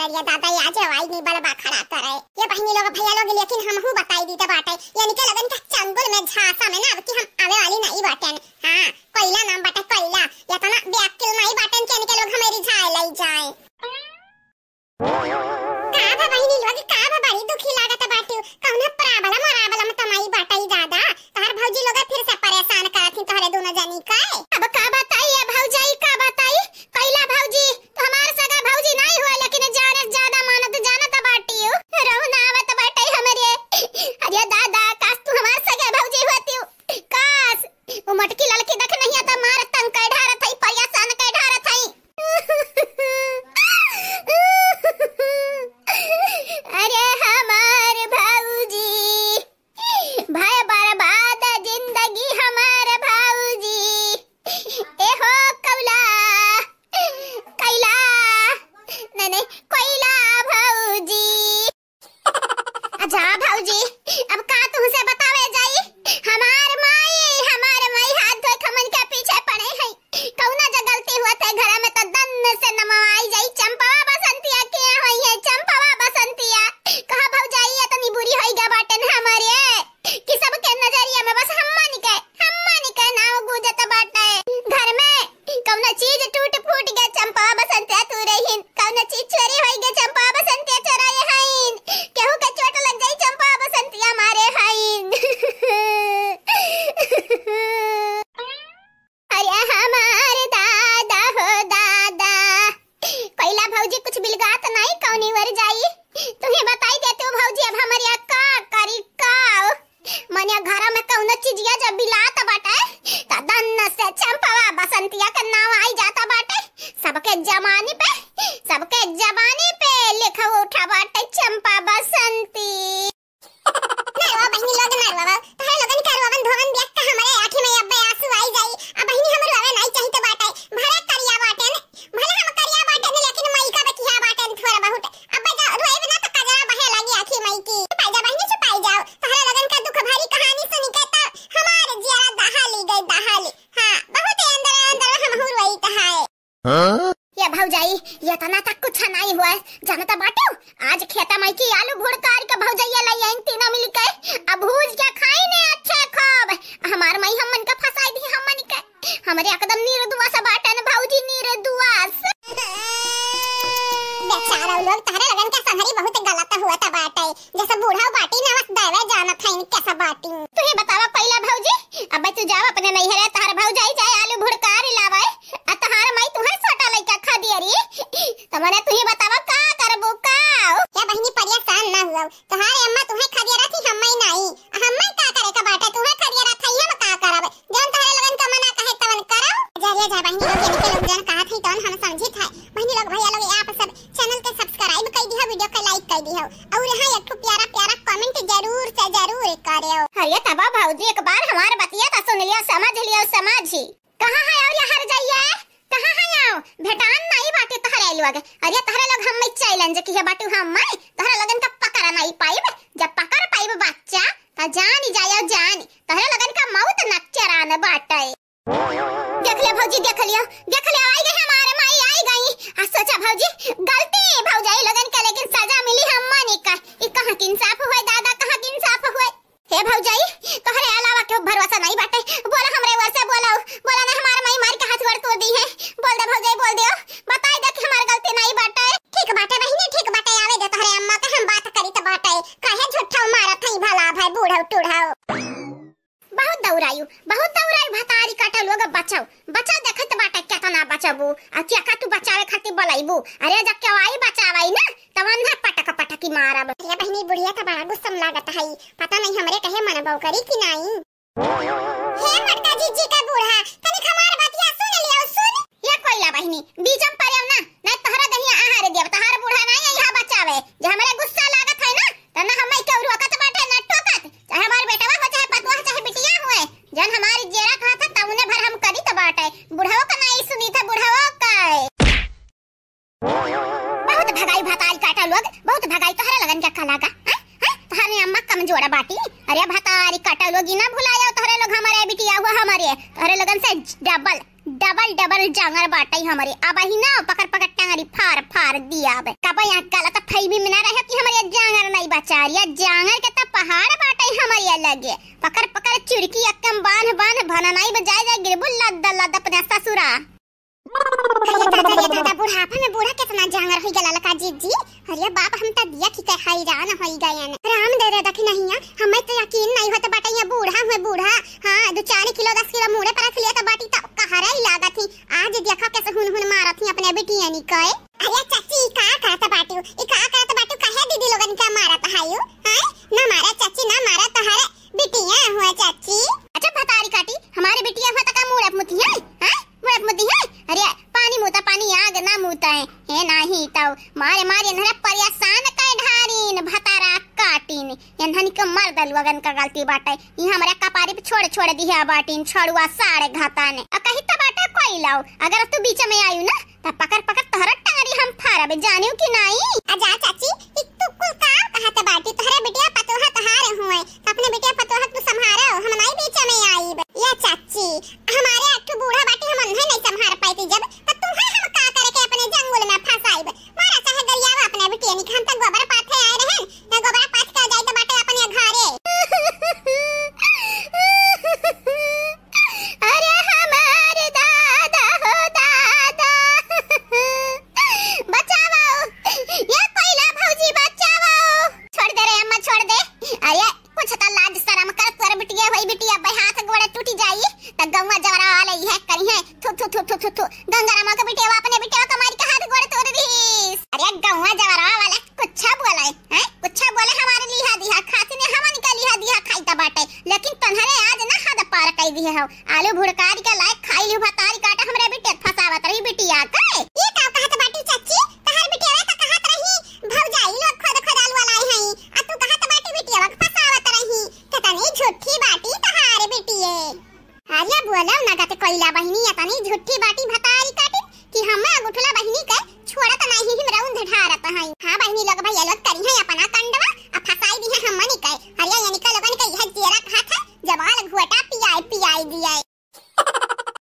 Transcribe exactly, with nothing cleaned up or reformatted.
अरे दादा, या जवाई नहीं बलबा खड़ा करे। ये बहिनी लोग, भैया लोग, लेकिन हमहू बताई दी त बाटे, यानी के लगन के चंगुल में झांसा में ना, अब की हम आवे वाली नहीं बाटेन। हाँ, कोयला नाम बाटे, कोयला। इतना बेअक्ल नहीं बाटेन कि यानी के लोग हमें रिझाए लई जाए। का बा बहिनी लोग, का बा, बड़ी दुखी लागत बाटू? कौनो problem वराबलम त नाई बाटे दादा? तोहर भौजी लोग फिर से परेशान करत ही तोहरे दोनों जनी के। अब का बताई ए भौजाई, का बताई? कैला भौजी, तो हमार सगा भौजी नाई हुआ, लेकिन जानत ज्यादा मानत जानत बाटियो। रहू ना आवत बाटे हमरे। अरे दादा, काश तू हमार सगा भौजी होतियो। काश, वो मोटकी लड़की देख नहीं आता, मार तंग के ढारत हई, परेशान के ढारत हई। अरे हमार भौजी, भय बर्बाद जिंदगी हमार भौजी। ए हो कौला, कैला, नहीं, नहीं, कोयला भौजी। अच्छा भौजी, अब का तुमसे बतावे जाई? हमार माई, हमार माई हाथ धोए खमन के पीछे पड़े हैं। कौना जो गलती हुआ थे घर में तो दन्न से नमवाई जाई। चंपवा बसंतिया के होई है, चंपवा बसंतिया। कहा भौजाई इतनी बुरी होई गा बाटेन हमारे कि सबके नजरिया में बस हम्मन के, हम्मन के नाव गूंजत बाटे। घर में कौनो चीज टूट फूट गे चंपवा बसंतिया तू रहीन, कौनो चीज चोरी होई गे चंपवा बसंतिया चोराए हईन, केहू के चोट लग जाई चंपवा बसंतिया मारे हईन। अरे हमार दादा हो दादा, कैला भौजी कुछ बिलगात नाई कौनी वर जाई। तुहे बताई देते हो भौजी, अब हमरे का करी का? मने घर में कौनो चीजिया जब बिलात बाटे, त दन्न से चंपवा बसंतिया के नाव आई जाता बाटे। सबके जबानी पे, सबके जबानी पे लिख उठा बाटे चंपा बसंती। ना रो बहिनी लोग, ना रो। तोहरे लोगन के रोवन धोवन देख के हमरे आँखी में अब्बे आंसू आई जाई। आ बहिनी, हम रोवे नाई चाहित बाटे। भले करिया बाटेन, भले हम करिया बाटेन, लेकिन मई का बचिया बाटेन थोड़ा बहुत। अब्बे जा रोइब ना त कजरा बहे लागी आँखी मई की। चुपाई जा बहिनी, चुपाई जाओ। तोहरे लोगन का दुख भरी कहानी सुनी के त हमार जिया दहाली गई, दहाली। हाँ, बहुत अंदर अंदर हम हूँ रोई त है। हाँ? ये भौजाई, ये तना तक कुछ नहीं हुआ है। जानता बाटू, आज खेता माई की आलू भुड़कार के भौजैया लाई आइन तीनों मिल के। अब भूज के खाई ने अच्छे खूब। हमार माई हमन का फंसाई दी, हमन के। हमरे एकदम निर्दुआ से बाटन भौजी, निर्दुआ से। बेचारा लोग, तहरे लगन के संहरी बहुत गलत हुआ था बाटे। जैसे बूढ़ा बाटी ना, बस दैवे जानत है इनके सब बाटी। तू ही बतावा पहला भौजी, अब तू जाओ अपने नैहरे, तहर भौजाई जाए आलू भुड़कार लावे। आ तहार माई तुहर छोटा लइका खा दिया रे। त मने तुही बतावा का करबू का? ए बहिनी परेशान ना हुआ। तहार अम्मा तुहे खा दिया रहती, हम्मे नाई। हम्मे का करे का बाटे? तुहे खा दिया रहता, हम का करब? जौन तहरे लोगन का मना कहे तवन करब। जा रे जा बहिनी लोग, इनके लोग जौन कहत है तौन हम समझित है। बहिनी लोग, भैया लोग, आप सब channel के subscribe कर दिया, video के like कर दिया। और हाँ, एक ठो प्यारा प्यारा comment जरूर से जरूर करेओ। अरे तबा भौजी, एक बार हमार बतिया त सुन लियो, समझ लियो, समझी। कहाँ है और ये हर जाइए? कहाँ है आओ? भेटान नाई बाटे तहरे लोग। अरे तहरे लोग हम challenge किहे बाटू हम, तहरे लोगन का पकड़ नाई पाइब। जब पकड़ पाइब बच्चा, त जानी जायो जानी। तहरे लोगन का मौत नक्चरान बाटे। देख ले भौजी, देख लियो, देख ले, आई गई हमारे माई, आई गई। आ सोचा भौजी, गलती भौजाई लोगन का, लेकिन सजा मिली हमनी का। ई कहाँ के इंसाफ हुए दादा, कहाँ के इंसाफ हुए? हे भौजाई, तोहरे अलावा केहू भरोसा नहीं बाटे। बोला हमरे ओर से, बोला, बोला ना हमार माई मार के हाथ गोड़ तोड़ दी है। बोल दे भौजाई, बोल दे, बताई दे कि हमार गलती नहीं बाटे। ठीक बाटे बहिनी, ठीक बाटे, आवे दे तोहरे अम्मा के, हम बात करी त बाटे। काहे झूठा मारत है भला भाई बूढ़ऊ टूढ़ऊ। बहुत दौड़ायु, बहुत दौड़ायु, भतारी काटा लोग बचाओ, बचाओ, देखत बाटे केतना बचाबू, आ क्या का तू बचावे खातिर बोलाइबू? अरे जब केवाई बचावाई ना, तब अंधा पटक पटकी मारब। अरे बहिनी, बुढ़िया त बड़ा गुस्सा में लागत है, पता नहीं हमरे कहे मनबो करी कि नाई। हे मोटका जीजी का बूढ़ा, तनिक हमार बतिया सुन लियो, सुन। ये कोयला बहिनी, बीच में पड़ेव ना, नहीं तोहरा दहिया आहार देब, तोहार बूढ़ा नहीं है यहाँ बचावे। जे हमरे गुस्सा लागत है ना, त ना हमें केहू रोकत बाटे, ना टोकत, चाहे हमार बेटवा हो, चाहे पतोह, चाहे बिटिया हुए, जौन हमार जियरा कहत है, तौने भर हम करी त बाटे। बुढ़वो का नहीं सुनी था, बुढ़वो का। बहुत भगाई भतारी काटा लोग, बहुत भगाई। तोहरे लगन के का लागा, हैं? हैं? तोहरे अम्मा कमजोर बाटी। अरे भतारी काटा लोग, ई ना भुलायो तोहरे लोग हमारे बिटिया हुआ हमारे, तोहरे लगन से double, double, double। अबर जांगर बाटइ हमरे, अबही ना पकड़ पकड़ टंगरी फार फार दियाब। कब यहाँ गलत फहमी में ना रहे कि हमरे जांगर नहीं बचारिया, जांगर के त पहाड़ बाटइ हमरे लगे। पकड़ पकड़ चुड़की अक्कम बांध बांध भननाई बजाए जाए गिरबुल लद्दा लद्दा अपने ससुरा। अरे दादा, अरे दादा, बुढ़ापा में बूढ़ा केतना जांगर होइ गया ललका जीजी। अरे बाप, हम त दिया कि कह हैरान होइ गए हैं। राम दे रे दखिनहिया, हमें त यकीन नहीं होत बाटे ये बूढ़ा हुए बूढ़ा। हाँ, दो चार किलो दस किलो मूड़े पर रख लिया त बाटी त कहरे ही लागत ही। आज देखा कैसे हुन हुन मारत ही अपने बिटियनी के। अरे चाची, ई का करत बाटू? ई का करत बाटू? काहे दीदी लोगन के मारत हायू? हैं? ना मारा चाची, ना मारा, तोहरे बिटिया हुआ चाची। अच्छा भतारी काटी, हमारे बिटिया हुआ त का मूड़े मुती है? हैं? मूड़े मुती है? अरे पानी मुता, पानी आग ना मुता है। हे नाही तउ मारे मारे नहरे परेशान कर ढारीन भतारा काटीन। एन्हन के मर्द लोगन का गलती बाटे। ई हमरा कपारी पे छोड़ छोड़ दिहे बाटीन छड़ुआ साढ़े घाताने। आ कही त बाटे कोई लाओ, अगर तू बीच में आयू ना त पकड़ पकड़ तोहरा टांगरी हम फारब, जानियो कि नाई? आ जा चाची, ई तू कुल का कहत बाटी? तोहरे बिटिया पतोह तहारे हुए, त अपने बिटिया पतोह तू संभारो, हम नाई बीच में आईब। या चाची, हमारे एक ठो बूढ़ा बाटी, हम उन्हें नहीं संभार पाई जब, त तुम्हें हम का करे के अपने जंगल में फंसाईब? मारा चाहे गरियावा अपने बिटियनी के, हम त गोबर पाथे आए रहन, ना गोबर पाथ के जाई त बाटे अपने घरे। अरे हमार दादा हो दादा। बचाओ, ये कोयला भौजी बचाओ। छोड़ दे रे अम्मा, छोड़ दे। अरे कुछ त लाज शरम कर, तोर बिटिया होई बिटिया, अबे हाथ गोड़ टूटी जाई, त गौवा जवरा वाले इहे करिहे, थू, थू, थू, थू, थू, थू। गंगारामा के बिटिया अपने बिटिया के मारी के हाथ गोड़ तोड़ दीस। अरे गौवा जवरा वाला कुछ बोले, हैं? कुछ बोले हमारे लिहा दिहा, खासी ने हमन के लिहा दिहा खाई त बाटे, लेकिन तन्हरे आज ना हद पार कई दिहे हो। आलू भुड़कारी के लायक खाई लिहू भतारी काटे हमरे बिटिया फसावत रही बिटिया के। ई का